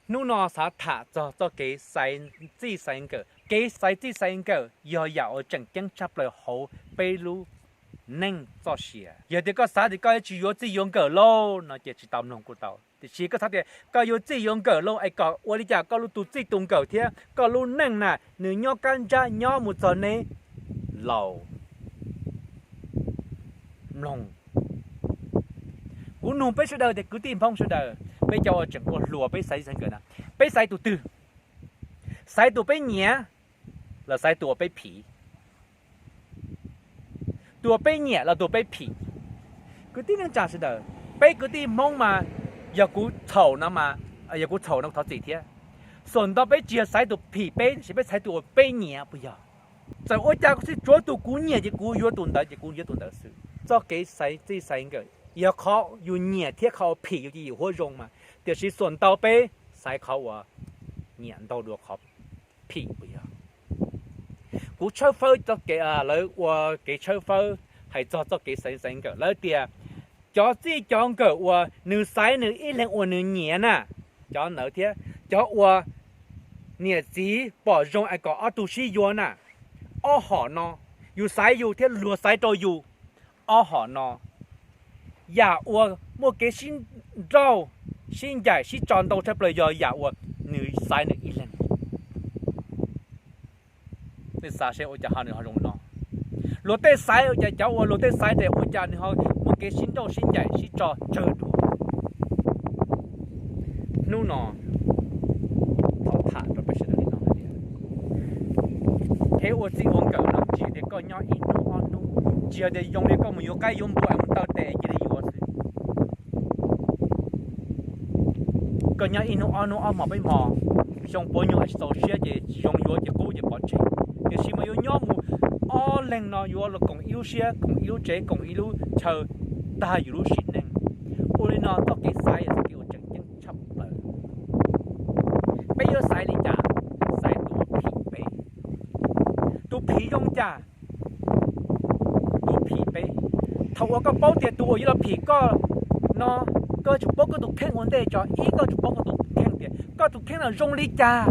Hnub no xav tham txog txoj kev xaiv txij xaiv nkawm. Kev xaiv txij xaiv nkawm yog yam uas tseem ceeb tshaj plaws hauv peb lub neej txoj sia. Yog tias koj xav tias koj yuav tsis yuav txij yuav nkawm lauj no ces tsis tau mloog kuj tau, tiam sis koj xav tias koj yuav txij yuav nkawm lauj es kom ua li cas koj lub tus txij tus nkawm thiab koj lub neej na nws nyob kab ntsab nyob mus txog neb laus. Mloog, kuv nug peb sawv daws tias kwv tij Hmoob sawv daws, peb cov uas tseem ua hluas peb xaiv txij xaiv nkawm na, peb xaiv tus twg? Xaiv tus peb nyiam los xaiv tus uas peb phim? Tus uas peb nyiam los tus peb phim? Kwv tij neej tsa sawv daws, peb kwv tij Hmoob mas yog kuv txhaum no mas, yog kuv txhaum no kuv thov txim thiab. Xuam ntau peb tsis yog xaiv tus phim peb tiam sis peb xaiv tus uas peb nyiam puas yog? Txawm ua cas kuv xij tsuav tus kuv nyiam ces kuv yuav tus ntawd ces kuv yuav tus ntawd xwb. Txoj kev xaiv txij xaiv nkawm yog qhov yus nyiam thiab qhov uas phim yus ces yus huab zoo mas, tiam sis xuam ntau peb xaiv qhov uas nyiam ntau dua qhov phim puas yog? Kuv tshawb fawb txoj kev, lawv ua kev tshawb fawb hais txog txoj kev xaiv xaiv nkawm, lawv tias cov txij cov nkawm uas nws xaiv nws ib leeg uas nws nyiam na, cov ntawd thiab cov uas niam txiv pom zoo es kom ob tug sib yuav na, ob hom no, yus xaiv yus thiab luag xaiv rau yus, ob hom no yam uas muaj kev sib nrauj, sib ncaim sib tso ntau tshaj plaws yog yam uas nws xaiv nws ib leeg. Nej xav seb ua cas ho nws ho zoo no? Luag tej xaiv ua cas, cov uas luag tej xaiv tes ua cas nws ho muaj kev sib nrauj sib ncaim sib tso tsawg dua? Hnub no thov tham rau peb sawv daws li no hais tias, kev ua txij ua nkawm no tsis yog tias koj nyob ib hnub ob hnub, tsis yog tias zoo li koj mus yuav qaib yuav npua es mus taw tes cia li yuav xwb. Koj nyob ib hnub ob hnub ob hmos peb hmos, zoo puav nyuag tsis txaus siab ces tsis zoo yuav ces qub ces pov tseg. Tiam sis mas yuav nyob mus ob leeg no yuav los koom ib lub siab koom ib lub tsev koom ib lub chaw tag yus lub sim neej. Ua li no txoj kev xaiv yog txoj kev uas tseem ceeb tshaj plaws. Peb yuav xaiv li cas? Xaiv tus phim peb. Tus phim zoo cas? Tus phim peb. Thaum uas koj paub tias tus uas yuav los phim koj no, koj yuav tsum paub koj tus kheej ua ntej tso. Ib, koj yuav tsum paub koj tus kheej tias koj tus kheej no zoo li cas.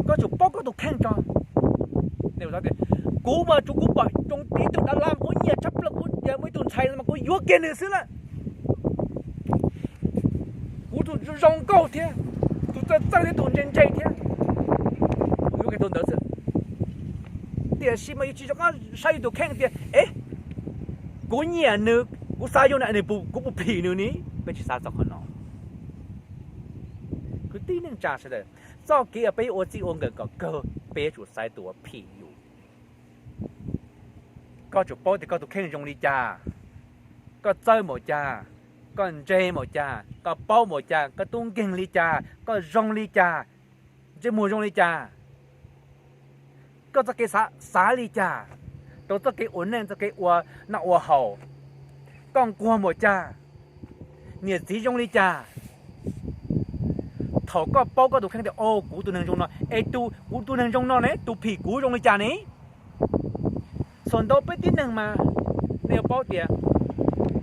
Koj yuav tsum paub koj tus kheej tso. Kuv mas tsuav kuv pom zoo tib tug dav lab kuv nyiam tshaj plaws, kuv yog muaj ib tug ntxhais mas kuv yuav kiag nws xwb lawm. Kuv tus zoo nkauj thiab, tus txawj txawj thiab, tus ntse ntse thiab, kuv yuav kiag tus ntawd xwb. Tiam sis mas yus tsis zoo qab saib yus tus kheej tias, e, kuv nyiam nws, kuv xav yuav nws, kuv puas phim nws ne? Peb tsis xav txog qhov no. Kwv tij neej tsa sawv daws, txoj kev uas peb ua txij ua nkawm kom kawg peb yuav tsum xaiv tus uas phim yus. Koj tsum paub tias koj tus kheej zoo li cas, koj txawj npaum cas, koj ntse npaum cas, koj paub npaum cas, koj tub nkeeg li cas, koj zoo li cas, ntsej muag zoo li cas, koj txoj kev xav xav li cas rau txoj kev ua neej txoj kev ua noj ua haus, koj nquag npaum cas, niam txiv zoo li cas. Thaum koj paub koj tus kheej tias, o, kuv tus neeg zoo no, es tus, kuv tus neeg zoo no ne, tus phim kuv zoo li cas ne? Txhua ntau peb tib neeg mas, nej yuav paub tias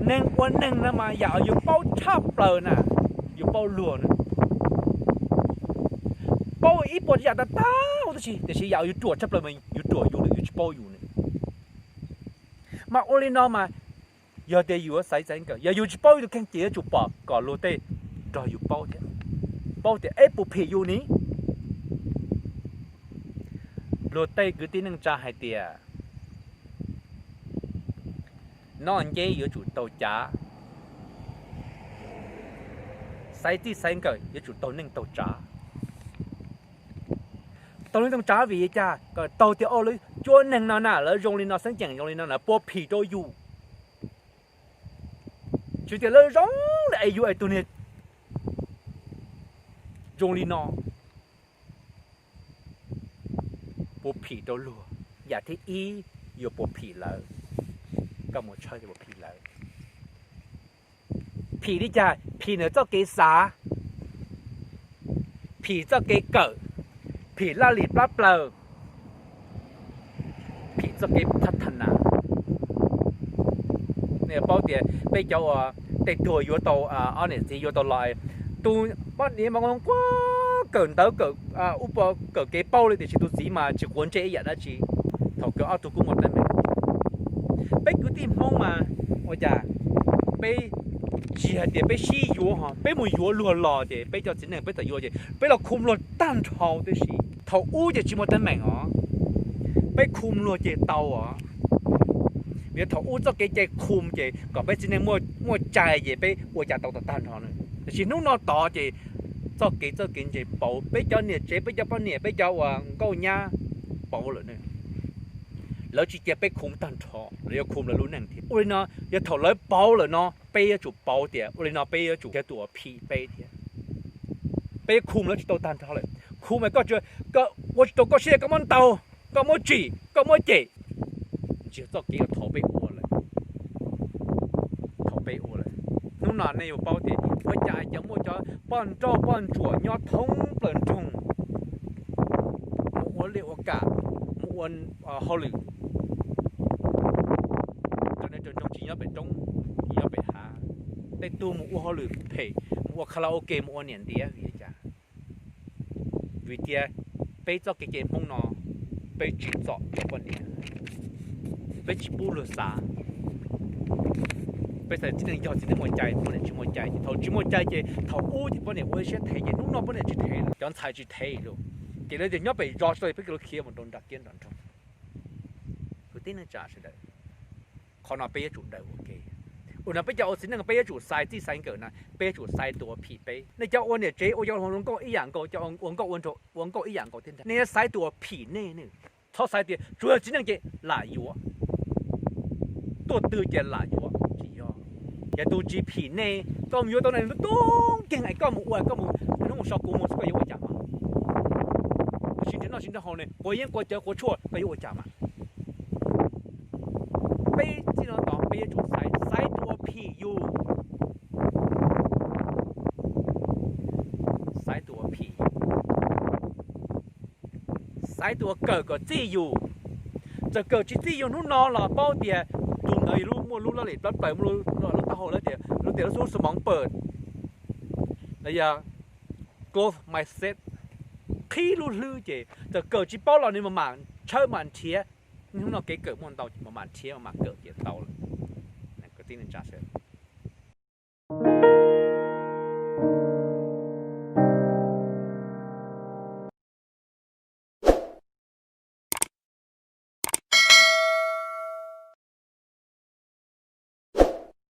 neeg ua neeg no mas yam uas yus paub tshaj plaws na, yus paub luag na. Paub ib puas tsav yam tag tag huv tib si, tiam sis yam uas yus ruam tshaj plaws mas yus ruam yus lawm, yus tsis paub yus na. Mas ua li no mas, yog tias yus yuav xaiv txij nkawm, yog yus tsis paub yus tus kheej ces yuav tsum pom kom luag tej nrog yus paub thiab, paub tias, e, puas phim yus ne. Luag tej kwv tij neej tsa hais tias, noj nceb yuav tsum taug cav, xaiv txij xaiv nkawm yuav tsum taug neej taug tsav. Taug neej taug tsav vim li cas? Kom taug tias, o, lawv cuab neeg no na, lawv zoo li no, xeeb ceem zoo li no na, puas phim rau yus. Tsis tias lawv zoo li es yus es tus niag zoo li no. Puas phim rau luag? Yam thib ib, yuav puas phim lawv? Koj mus tshawb tias puas phim lawv. Phim li cas? Phim nws txoj kev xav, phim txoj kev kawm, phim laj lim plab plaws, phim txoj kev phab thab nas. Nej paub tias peb cov uas tej tug yuav tau ob niam txiv yuav tau los, Tus poj niam mas nquag kawm ntawv, kawm ub, kawm kev paub li, tiam sis tus txiv mas tsis quav ntsej ib yam dab tsi. Thaum kawg ob tug kuj muaj teeb meem. Peb kwv tij Hmoob mas ua cas peb tsis hais tias peb sib yuav ho, peb mus yuav luag los ces peb cov txiv neej peb txawm yuav ces peb los khu luag tag nrho tib si. Thaum ub ces tsis muaj teeb meem os, peb khu luag ces tau os. Vim thaum ub txoj kev cai khu ces kom peb txiv neej muaj cai ces peb ua cas tau tag nrho na. Tiam sis hnub no tod ces txoj kev txawj kev ntse pauv, peb cov niam tsev, peb cov poj niam, peb cov uas nkauj nyab pauv lawm ne. Lawv tsis cia peb khu tag nrho, lawv yuav khu lawv lub neej thiab. Ua li no, yog thaum lawv pauv lawm no, peb yuav tsum pauv tias ua li no peb yuav tsum khiav tus uas phim peb thiab. Peb yuav khu lawv tsis tau tag nrho lawm. Khu mas koj ua tsis tau koj siab, koj muab ntaus, koj muab tsim, koj muab cem. Tsis yog txoj kev uas thaum peb ua lawm. Thaum peb ua lawm, hnub no nej yuav paub tias ua cas cov muaj cov poj nrauj poj ntsuam nyob thoob plaws nroog mus ua liaj ua kam, mus ua hauj lwm rau nej rau nroog tsis nyob pem roob, tsis nyob pem hav. Tej tug mus ua hauj lwm phem, mus ua karaoke, mus ua niam ntiav vim li cas? Vim tias peb txoj kev cai Hmoob no peb tsis txom poj niam, peb tsis pub luag xav. Peb xav txiv neej yog txiv neej muaj cai, poj niam tsis muaj cai ces thaum tsis muaj cai ces thaum ub ces poj niam ua ib siab thev ces hnub no poj niam tsis thev lawm, cov ntxhais tsis thev lawm. Ces lawv tias nyob pem zos tsis tau, peb los khiav mus rau nram kiab nram nroog. Kwv tij neej tsa sawv daws, qhov no peb yuav tsum daws ua ke. Ua no peb cov ua txiv neej peb yuav tsum xaiv txij xaiv nkawm na, peb yuav tsum xaiv tus uas phim peb. Nej cov ua niam tsev ua cov hluas nkauj ib yam nkaus, cov ua nkauj ua ntsuag ib yam nkaus thiab ntag, nej yuav xaiv tus uas phim nej ne. Txhob xaiv tias tsuas yog txiv neej ces lam yuav, tuaj twg ces lam yuav, tsis yog. Yog tus tsis phim nej, koj mus yuav tau na, lub tub nkeeg es koj mus ua, koj mus hnub mus so kuv mus xwb, koj yuav ua cas mas? Mus sib nrhiav noj sib nrhiav haus ne, quav yeeb quav cawv quav tshuaj, koj yuav ua cas mas? Peb txij no tod peb yuav tsum xaiv, xaiv tus uas phim yus, xaiv tus uas phim, xaiv tus uas kawm kom txij yus. Txawm kawm tsis txij yus hnub no los paub tias tus ntawd yog lub muaj lub laj lim plab plaws, lub taub hau lawv tias lub tias lub xub xu moov pawm, los yog growth mindset, qhib lub hlwb ces txawm kawm tsis paub los nws mam mam tshawb mam nrhiav. Hnub no kev kawm muaj ntau ces mam mam nrhiav mam mam kawm ces tau lawm. Kwv tij neej tsa sawv daws,